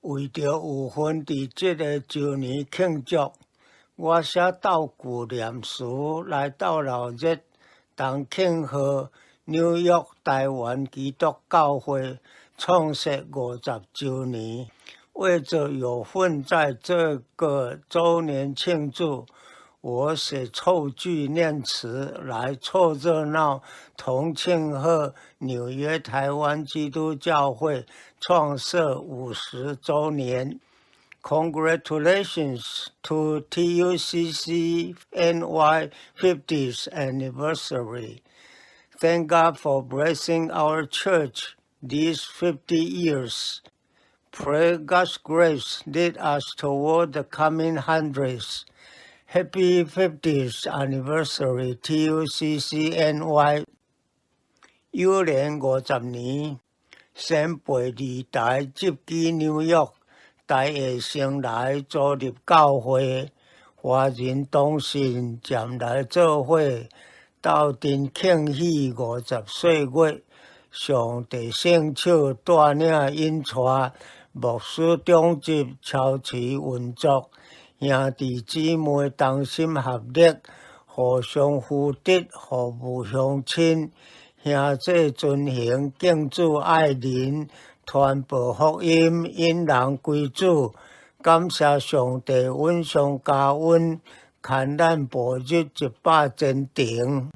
為著有份佇這个週年慶祝，我寫鬥句念詞來鬥鬧熱，同慶賀紐約臺灣基督教會創設五十週年。為著有份在這個週年慶祝，我寫湊句念詞來湊熱鬧，同慶賀紐約臺灣基督教會創設50週年。Congratulations to TUCC NY 50th anniversary. Thank God for blessing our church these 50 years. Pray God's grace lead us toward the coming hundreds. Happy 50th anniversary, TUCCNY。友聯50年，先輩二台接居紐約，台下先來組立教會，華人同信漸來做伙，鬥陣慶喜50歲月，上帝聖手帶領引帶，牧師長執操持運作。兄弟姊妹同心合力，互相扶持，服務鄉親，兄弟遵行敬主愛人，傳播福音，引人歸主。感謝上帝恩上加恩，牽咱步入100前程。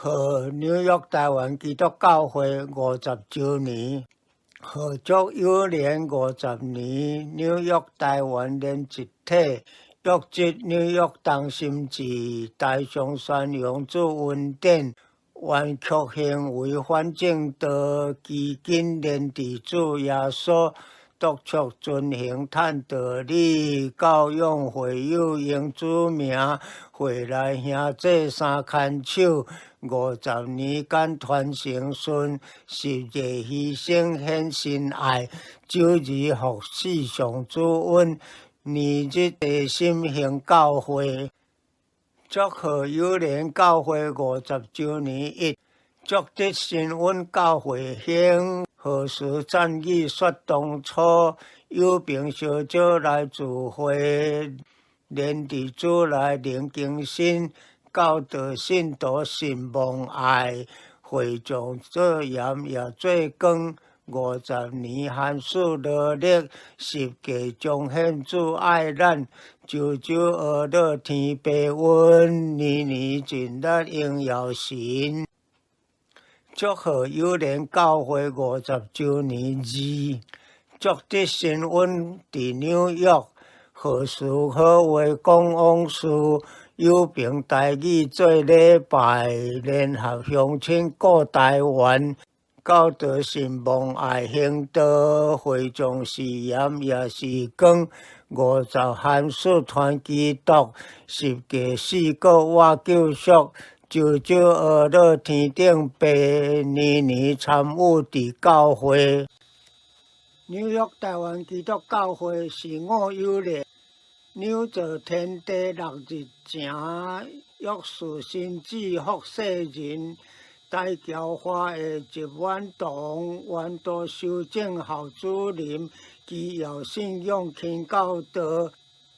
賀紐約臺灣基督教會50週年。賀祝友聯50年，紐約臺灣連一體，約職紐約同心志，台上宣揚主恩典，彎曲行為反正道，基緊連佇主耶穌，督促遵行探道理，教養會友用主名，會內兄弟三牽手，50年間傳承順，十字犧牲顯神愛，主日服侍上主恩，年日齊心興教會。祝賀友聯教會50週年一，祝得神恩教會興，何時讚語說當初，友朋相招來聚會，連佇主內靈更新，教導信徒信望愛，會眾做鹽也做光，50年寒暑努力，十架彰顯主愛咱，周周呵咾天父恩，年年盡力榮耀神。祝賀友聯教會50週年二，祝得神恩佇紐約，何時好話講往事，友朋台語做禮拜，聯合鄉親顧臺灣，教導信望愛行道，會眾是鹽也是光，五十寒暑傳基督，十架死閣活救贖，周周呵咾天頂父，年年參與佇教會。紐約臺灣基督教會是我友聯，紐造天地六日前，約束神子服世人，台僑華裔集滿堂，沿途修正孝主林，基要信仰輕教導，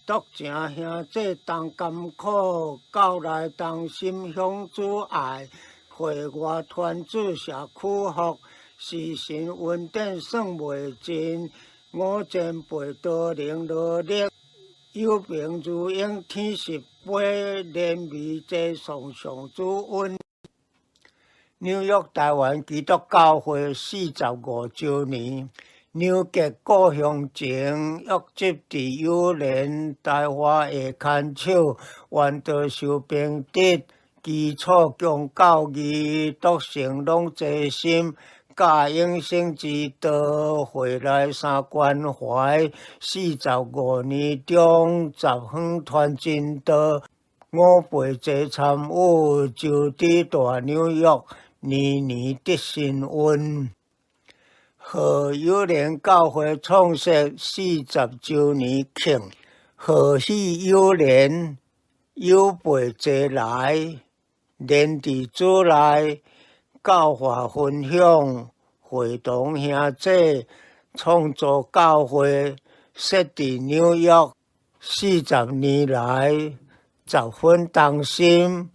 篤情兄弟同甘苦，教內同心向主愛，會外傳主社區福，是神恩典算袂盡，五前輩多能努力，友朋如影天十杯，連綿齊頌上主恩。紐約臺灣基督教會45週年，紐結故鄉情，約執佇友聯台華的牽手，沿途修平直，基礎強教義，篤誠攏齊心，教永生之道，會內三關懷，45年中十方傳真道，五輩齊參與，就佇大紐約，年年得神恩。賀友聯教會創設40週年慶，賀喜友聯，友輩齊來，連佇主內，教化分享，會堂兄弟，創造教會設佇紐約40年來，十分忠心，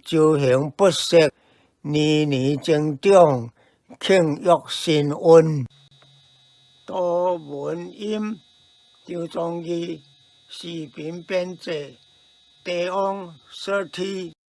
周行不息，年年增長，慶約新恩。多文音、張宗義，視頻編製，地方 30。